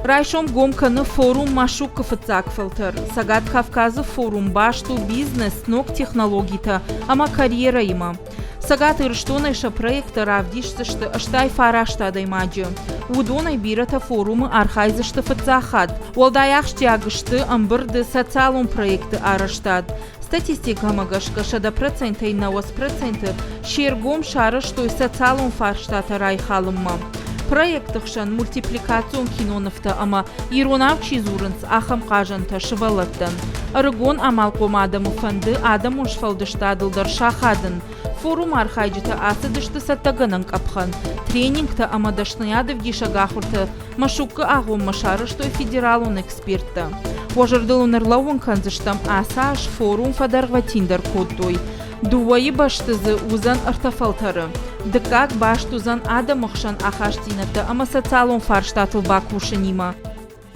Райсом гом кӕны форум Машук-ы фыццаг фӕлтӕр. Цӕгат Кавказы форум баст у бизнес, ног технологитӕ ӕмӕ карьерӕимӕ. Цӕгат Ирыстонӕй сӕ проекттӕ равдисдзысты 89 адӕймаджы. Уыдонӕй бирӕтӕ форумы архайдзысты фыццаг хатт. Уӕлдай ахсджиаг сты ӕмбырды социалон проекты арӕзтад. Статистикӕмӕ гӕсгӕ 100 процентӕй 90 проценты се ргом сарӕзтой социалон фарстатӕ райхалынмӕ. Проекты хсӕн мультипликацион кинонывтӕ ӕмӕ иронау чи дзурынц, ахӕм хъазӕнтӕ сывӕллӕттӕн. Ӕрыгон амалхъом адӕмы фӕнды адӕмон сфӕлдыстадыл дӕр сахадын. Форумы архайджытӕ ацыдысты цӕттӕгӕнӕн къӕпхӕн, тренингтӕ ӕмӕ дӕсныйадӕвдисӕг ахуыртӕ Машуккы агъоммӕ сарӕзтой федералон эксперттӕ. Уӕ зӕрдыл уын ӕрлӕууын кӕндзыстӕм, ацы аз форум фӕдӕргъвӕтиндӕр кодтой. Дыууӕйы бӕсты дзы уыдзӕн ӕртӕ фӕлтӕры. Дыккаг баст уыдзӕн адӕмы хсӕн ахастдзинӕдтӕ ӕмӕ социалон фарстатыл бакусынимӕ.